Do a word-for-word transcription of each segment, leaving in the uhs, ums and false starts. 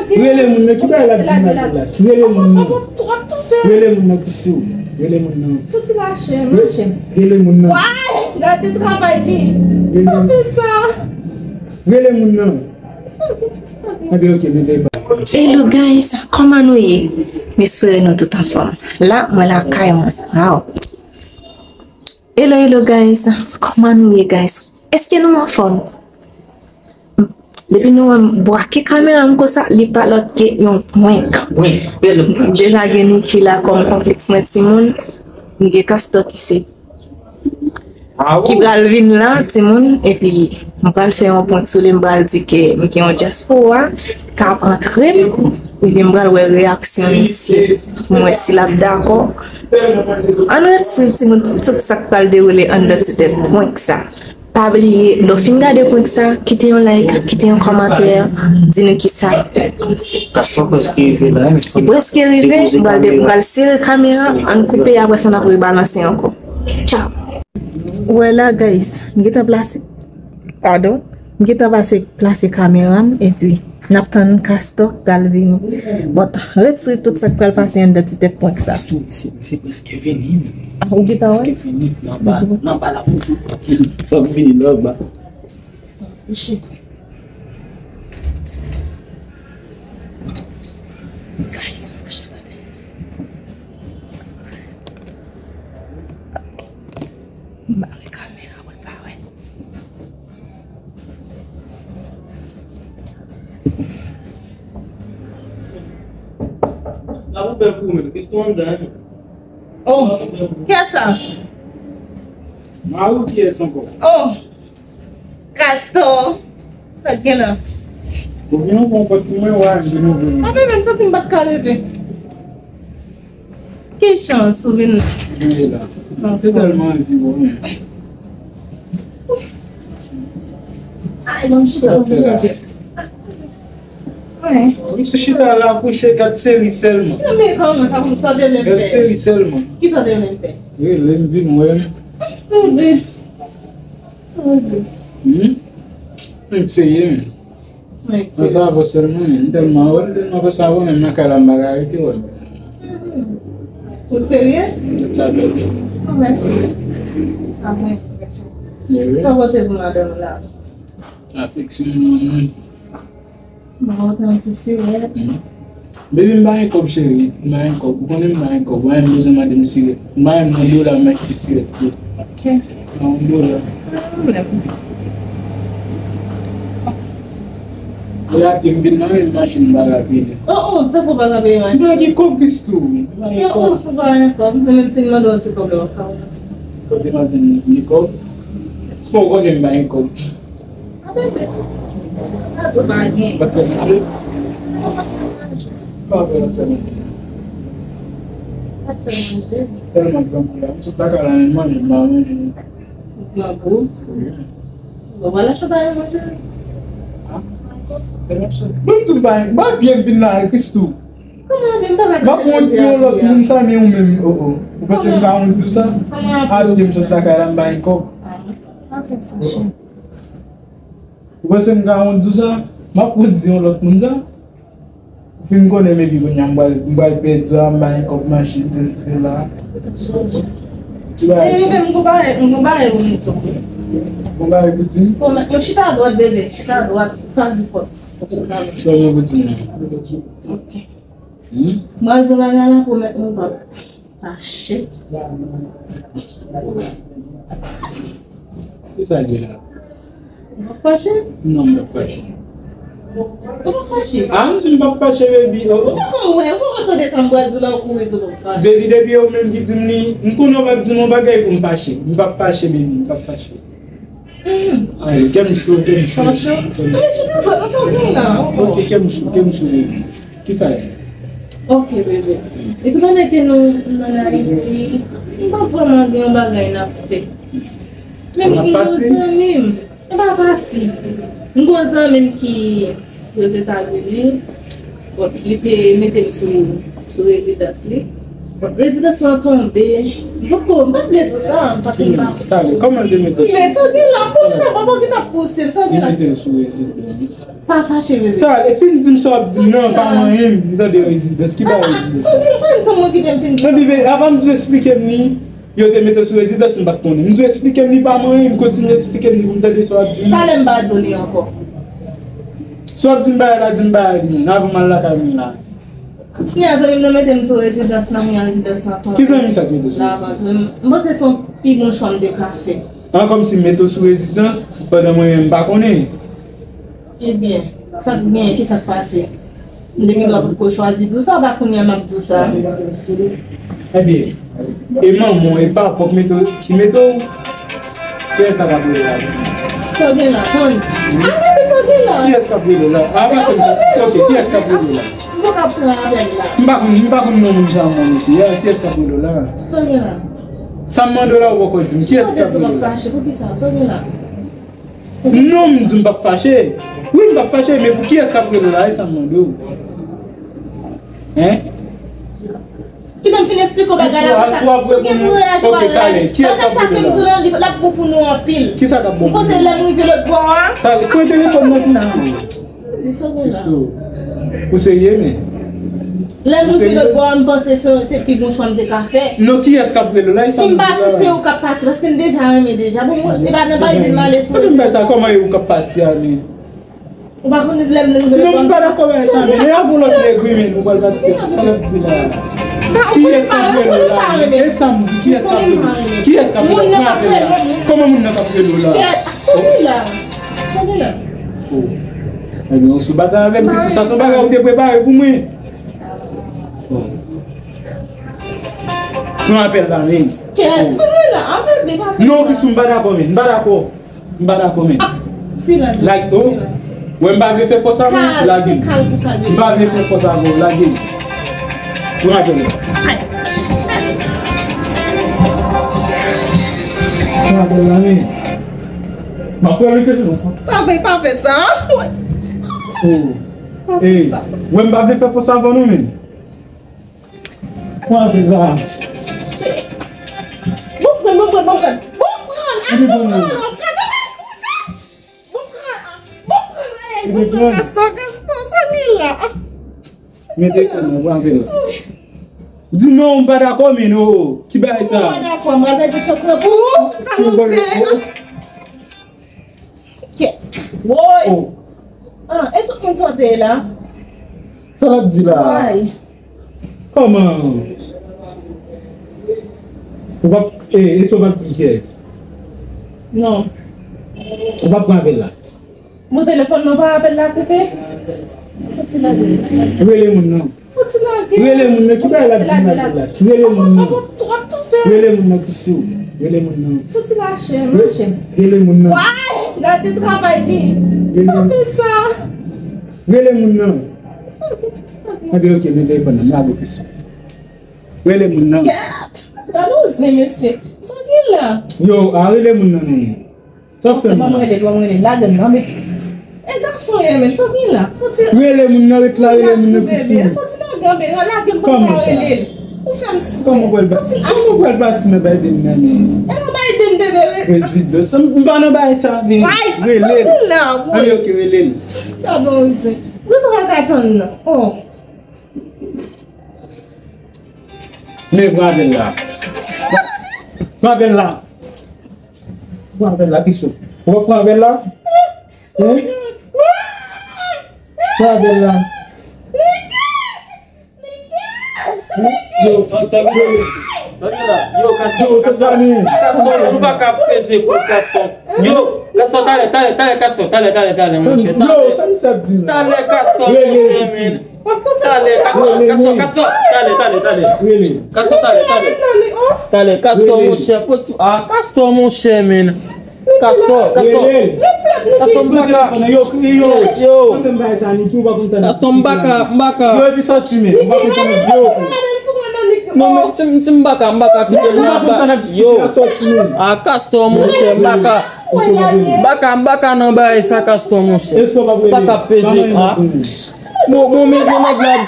Rele moun nan, ki bagay l ap di madanm la? Rele moun nan. W ap tou fè. Rele moun nan, Christoo. Rele moun nan. Fouti lache m. Re- Rele moun nan. Why? Gade travay li. Rele Pa fè sa. Rele moun nan. Anben, ok, mete pa. Hello guys, kòman nou ye? M espere nou tout anfòm. La, mwen lakay mwen. Wow. Hello, hello guys, kòman nou ye guys? Èske nou anfòm? Depi nou wè m bwake kamera m konsa, li pa lòt ke yon prank. Prank, bèl prank. Deja gen Niki la kòm konpliks mwen timoun. M gen Castor ki se ki pral vin la timoun, epi m pral fè yon prank sou li, m pral di ke m gen yon dyaspora k ap antre m, epi m pral wè reyaksyon misye pou m wè si l ap dakò. Ann ret swiv timoun tout sa k pral dewoule anndan ti tèt prank sa. Pa bliye, lè w fin gade prank sa, kite yon like, kite yon kòmantè, di nou kisa. Castor prèske rive la, men fò n depoze kamera. Li prèske rive, m pral de- m pral sere kamera, ann koupe, apre sa n ap rebalanse ankò. Tchao. Wè la, guys, m gentan plase, padon, m gentan pase plase kamera m, epi n ap tann Castor pral vini. But, ret swiv tout sa k pral pase anndan ti tèt prank sa. Castor, misye, misye prèske vini, men. Ah, ou gentan wè? Prèske vini, nan ba, nan ba la pou tou. L ap vini nan ba. Ichi. Guys, mouche, tande. Ok. M bare kamera pou l pa wè. N ap ouvè l pou ou menm, Christoo anndan, wi. Oh, kiyès sa? Mari w kiyès ankò? Oh, Castor. Sa k gen la? Ou vin ouvè yon pòt pou mwen, wè, m vin ouvè yon. Ah, bebe, m santi m pa t ka leve. Ki chans ou vin la? Mwen la. Anfen. Te tèlman anvi wè w, men. Ay, bon, m chita pou mwen. Wi. Kòmsi chita la kouche, gad seri sèlman. Nan men kòman sa pou sa w te menm fè? Gad seri sèlman. Kisa w te menm fè? Rele m vin wè m. Bebe. Bebe. Hmm? Menm serye, men. Mwen savo sèlman, men. M tèlman wè l, m tèlman fè savo, menm nan kay la, m pa ka rete wè l. Ou serye? Tout sa bèl. Oh, mèsi. Ah, mwen, mèsi. Sa w pote pou madanm la? Afeksyon, manman. Mwen pote yon ti sirèt. Baby, m pa gen kòb, cheri. M pa gen kòb. Ou konnen m pa gen kòb. Ou pa menm bezwen mande m sirèt. M pa menm nan dola, m achte sirèt tou. Ok. Nan yon dola. Pa pwoblèm. Rapid, m vin nan men machin, m pa rapid. Oh, oh, sa pou pa ka peye machin? M pa gen kòb, Christoo. M pa gen kòb. Oh, oh, ou pa gen kòb. Mwen menm si m mande w ti kòb la, w ap ka ban m ti kòb. Kote m ap jwenn kòb? Bon, ou konnen m pa gen kòb. A bebe. Sa tou pa gen. Ou pa t fè manje? Kòman w pa t fè manje? Pa t fè manje. Tèlman grangou la. M sot lakay la, menm manje, m pa manje. Grangou? Wi. Bon, vwala, chita yon manje. Ah. Bon, m di m pa, m pa byen vin la, Christoo. Kòman, men m pa ka. M ap wondi yon lòt moun sa, men ou menm, oh, oh. Ou panse m ka wondi w sa? Kòman? Ap di m sot lakay la, m pa gen kòb. Ah, pa fè sa, cheri. Ou panse m ka wondi w sa? M ap wondi yon lòt moun sa? Ou fin konnen, men epi kounye a m pral, m pral pèdi a, m pa gen kòb machin, sesi, sela. Ti bagay. Bebe, m gon bagay, m gon bagay pou m di w. Gon bagay pou di m? Bon, men, chita dwat, bebe, chita dwat, pa gen kòb. Sa mwen pou di m? Ok. Hmm? M pral di w bagay la, pwomèt mwen w p ap fache. Kisa l ye la? Ou p ap fache? Non, m p ap fache. Ou p ap fache? Ah, m di m p ap fache, baby. Oh, oh. Ou poko wè, ou poko tande sa m pral di la, ou kouri di w p ap fache. Baby, depi ou menm ki di m li, m konnen w p ap di m yon bagay pou m fache. M p ap fache, baby, m p ap fache. Hmm. Ay, kè m cho, kè m cho. Kè m cho? Kè m cho. Ann chita dwat, nan sa w gen la, ankò. Ok, kè m cho, kè m cho, baby. Kisa l ye? Ok, bebe. Epi pandan ke nou, nou ann Ayiti, nou pa vrèman gen yon bagay n ap fè. Men m gen yon zanmi m, e pa pati. M gen yon zanmi m ki Ozetazini, bon, li te mete m sou, sou rezidans li. Rezidans lan tonbe. M poko, m pa t vle di w sa, paske m pa. Talè, kòman l te mete w sou? Men sa gen la, pou ki ta, papa ki ta pouse m, sa gen la. Li mete w sou rezidans. Pa fache, bebe. Talè, fin di m sa w ap di m nan, pa manyen m, m tande rezidans. Ki bagay rezidans? Sa gen la, pa m tann mwen kite m fin di. Epi, be, avan m di w esplike m li, yo te mete w sou rezidans, m pa t konnen. M di w esplike m li, pa manyen m, kontinye esplike m li pou m tande sa w ap di m. Talè m pa di w li ankò. Sa w ap di m bagay la, di m bagay li, avan m al lakay mwen la. Kounye a zanmi m nan mete m sou rezidans lan, kounye a rezidans lan tonbe. Ki zanmi sa k mete w sou rezidans? M panse se yon pi bon chwa m te ka fè. An, kòmsi m mete w sou rezidans pandan mwen menm m pa konnen. Ebyen, sa k genyen, ki sa k pase? M te gen dwa poko chwazi di w sa, pa kounye a m ap di w sa. Ebyen, e manman w, e papa w ki mete w, ki mete w? Kiyès sa k ap rele la? Sa w gen la, tann. A, men sa w gen la. Kiyès k ap rele la? A, pa fè m sa. Ok, kiyès k ap rele la? M pa ka pran apèl la. M pa konn, m pa konn non moun sa mwen mete. Ya, kiyès k ap rele w la? Sa w gen la? Sa m mande w la, ou poko di m. Kiyès k ap rele w la? Ou fache, poukisa? Sa w gen la? Non, m di m p ap fache. Wi, m p ap fache, men pou kiyès k ap rele w la? E sa m mande w. Hein? Kite m fin esplike w bagay la konsa. Si w gen pou reyaji, pa reyaji. Paske sa ke m di w la, l ap bon pou nou anpil. Kisa k ap bon pou nou? M panse lè m rive lòt bò a. Talè, pran telefòn nan tou. Ou serye, men? Lè m rive lòt bò a, m panse se, se pi bon chwa m te ka fè. Non, kiyès k ap rele w la? Si m pati, se ou k ap pati, paske m deja renmen deja. Bon, mwen, e pa nan Biden m ale sou rezo. Kòman e ou k ap pati a, men? Ou pa konn lè m nan nouvèl. Non, m pa dakò avèk sa, men. E avè w lòt nèg wi, men, ou pral pati. Sa l ap di la? Kiyès k ap rele w la? E sa m di, kiyès k ap rele w? Kiyès k ap rele w? Pran apèl la. Kòman moun nan k ap rele w la? Sa gen la? Sa gen la? Oh. Ebyen, ou sou batay avè m, Kisou, sa se yon bagay ou te prepare pou mwen. Oh. Pran apèl la, men. Kèt, sa gen la? A, bebe, pa fè sa. Non, Kisou, m pa dakò, men. M pa dakò. M pa dakò, men. Ah, silans, silans. Like, oh. Wè, m pa vle fè fòs avè w, lage m. M pa vle fè fòs avè w, lage m. Pran apèl la. Pran apèl la, men. M ap pran li kesyon. Pa fè, pa fè sa. Oh. Ey, wè, m pa vle fè fòs avè w non, men. Pran apèl la. Bon, pran, bon, pran, bon, pran. Bon, pran. Li te pran. Bon, pran. Bon, pran. Bon, pran. Ey, bon, pran. Gaston, Gaston, sa gen la? Men telefòn nan, pran apèl la. Di non, m pa dakò, men non. Ki bagay sa? M pa dakò, m pral pèdi chans lan pou ou. Anonse. Kèt. Woy. Oh. Ah, e tout moun sòti la? Sa l ap di la? Woy. Kòman? Ou p ap, e, e sa w p ap di kiyès? Non. Ou p ap pran apèl la? Bon, telefòn nan pa apèl la koupe. Fò ti lage, fò ti lage. Rele moun nan. Fò ti lage. Rele moun nan, ki bagay l ap di m la? Rele moun nan. W ap tou, w ap tou fè. Rele moun nan, Kisou. Rele moun nan. Fò ti lage, mache. Rele moun nan. Why? Gade travay li. Pa fè sa. Rele moun nan. Fò ti lage. Ebyen, ok, men telefòn nan, m lage Kisou. Rele moun nan. Kèt. Gade yon zen, mesye. Sa w gen la? Yo, a rele moun nan, non. Sa w fè m la? Ban mwen rele l, ban mwen rele l. Lage m nan, men. E gason ye, men. Sa w gen la? Fò ti... Rele moun nan, ret la, rele moun nan, Kisou. Fò ti lage m, bebe. Lage m pou m ka rele l. Ou fè m swe. Kòman w pral bati? Kòman w pral bati nan Biden nan, men? E pa Biden, bebe. Prezidans. M pa nan bagay sa, men. Rele l. Sa w gen la? Ann, ok, rele l. Gade yon zen. Pou sa w pa ka tann nan? Oh. Men pran apèl la. Pran apèl la. Pran apèl la, Kisou. Ou p ap pran apèl la? Hein? Pran apèl la. Hein? Yo, tande la. Tande la. Yo, Gaston, yo, Gaston, Gaston, nou pa ka peze kou Gaston. Yo, Gaston, talè, talè, talè, Gaston, talè, talè, talè, monchè, talè. Yo, sa misye ap di la? Talè, Gaston, monchè, men. Talè, Gaston, Gaston, Gaston, talè, talè, talè. Rele. Gaston, talè, talè. Talè, Gaston, monchè, poti, ah, Gaston, monchè, men. Gaston, Gaston. Rele. Gaston, m pa ka. Yo, yo. Yo. Pa fè m bagay sa, Niki, ou pa konn sa n ap diskite la. Gaston, m pa ka, m pa ka. Yo, epi sòti, men. Ou pa konn sa n ap, yo. Non, men, si, si m pa ka, m pa ka kite l nan ba. Yo. Ah, Gaston, monchè, m pa ka. M pa ka, m pa ka nan bagay sa, Gaston, monchè. M pa ka peze, ah. Bon, bon, men, men nèg la di.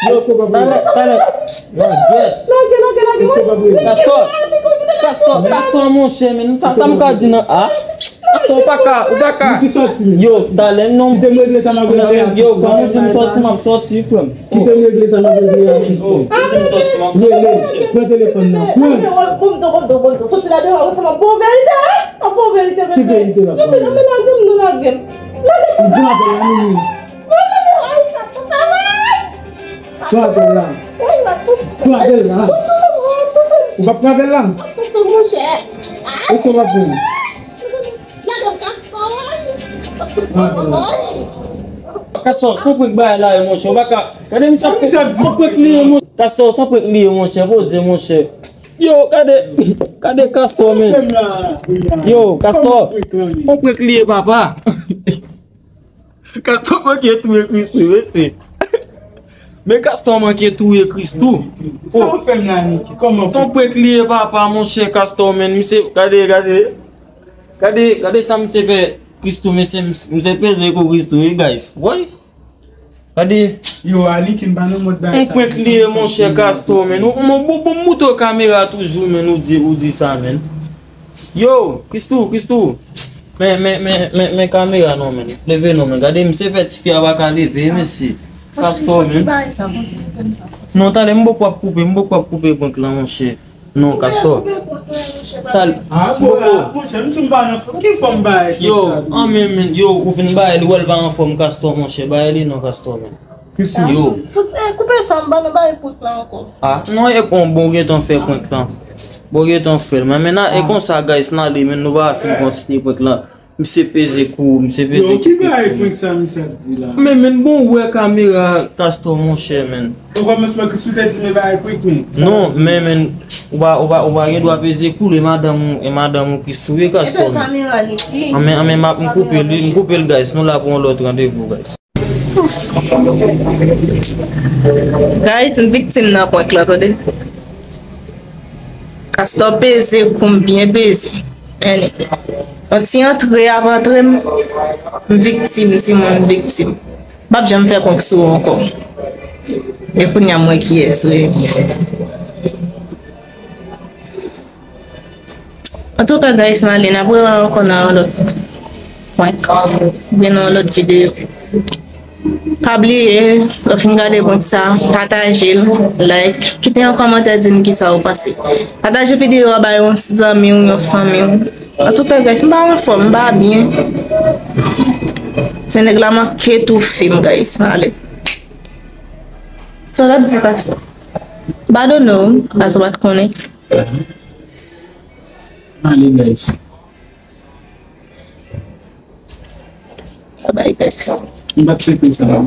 Yo, talè, talè. Yo, gèt. Lage, lage, lage, wi. Kastò. Kastò, Kastò, monchè, men sa, sa m ka di nan, a? Kastò, ou pa ka, ou pa ka. Yo, talè, non. Kite m regle sa m ap regle a. Yo, kòman di m sòti, m ap sòti, frè m. Kite m regle sa m ap regle a, Kastò. Kite m sòti, m ap sòti, monchè. Pran telefòn nan, pran. Bon, bon, bon, bon, bon. Fò ti lage, m ap bon verite, a? Bon verite, bebe. Ki verite la? Non, men, non, men, lage m, non, lage m. Lage m. Ou pran apèl la, Mimi. Pran apèl la. Pran apèl la. Ou p ap pran apèl la? E sa w ap fè? Pran apèl la. Kastò, se yon prank bagay la ye, monchè. Ou pa ka. Gade misye ap fè. Se yon prank li ye, monchè. Kastò, se yon prank li ye, monchè. Poze, monchè. Yo, gade, gade Kastò, men. Yo, Kastò. Se yon prank li ye, papa. Kastò manke touye Christoo, mesye. Men Kastò manke touye Christoo. Sa w fè m la, Niki? Kòman? Ton prank li ye, papa, monchè, Kastò, men, misye, gade, gade. Gade, gade sa misye fè Christoo, mesye, misye peze kou Christoo, wi, guys. Woy. Gade. Yo, a Niki, m pa nan mòd bagay sa. Ton prank li ye, monchè, Kastò, men. Ou, ou, ou, ou moutre w kamera toujou, men, ou di, ou di sa, men. Yo, Christoo, Christoo. Men, men, men, men, men kamera non, men. Leve non, men. Gade, misye fè tifi a pa ka leve, mesye. Kastò, men. Non, talè, m poko ap koupe, m poko ap koupe prank lan, monchè. Non, Kastò. Talè, m poko. Yo, an men, men, yo, ou fin bay li, wè l pa anfòm, Kastò, monchè. Bay li non, Kastò, men. Yo. Sot, eh, koupe sa, m pa nan bay prank la ankò. Ah, non, e bon, bon, gentan fè prank lan. Bon, gentan fè l. Men, men, e konsa, guys, n ale, men nou pa fin kontinye prank lan. Misye peze kou, misye peze kou. Yo, ki bagay prank sa, misye ap di la? Men, men, bon, wè kamera, Kastò, monchè, men. O kòmansman, Christoo te di, men bagay prank, men. Non, men, men, ou pa, ou pa, ou pa gen dwa peze kou, e madanm ou, e madanm ou Christoo, wi, Kastò, men. An men, an men, m ap, m koupe l, m koupe l, guys. Nou la pou yon lòt randevou, guys. Guys, m viktim nan prank la, tande. Kastò peze kou m byen peze. Anyway. Yon ti antre ap antre m, m viktim, timoun, m viktim. M p ap janm fè prank sou ou ankò. E kounye a m wè kiyès ou ye. Antouka, guys, m ale, n ap rewè ankò nan yon lòt prank, oubyen nan yon lòt videyo. Pa bliye, lè w fin gade prank sa, pataje l, like, kite yon kòmantè, di m kisa ou panse. Pataje videyo a bay yon zanmi w, yon fanmi w. Antouka, guys, m pa anfòm, m pa byen. Se nèg la manke toufe m, guys, m ale. Sa w t ap di, Kastò? M padone w, paske w pa t konnen. Ale, guys. Bye bye, guys. M pa t swete sa.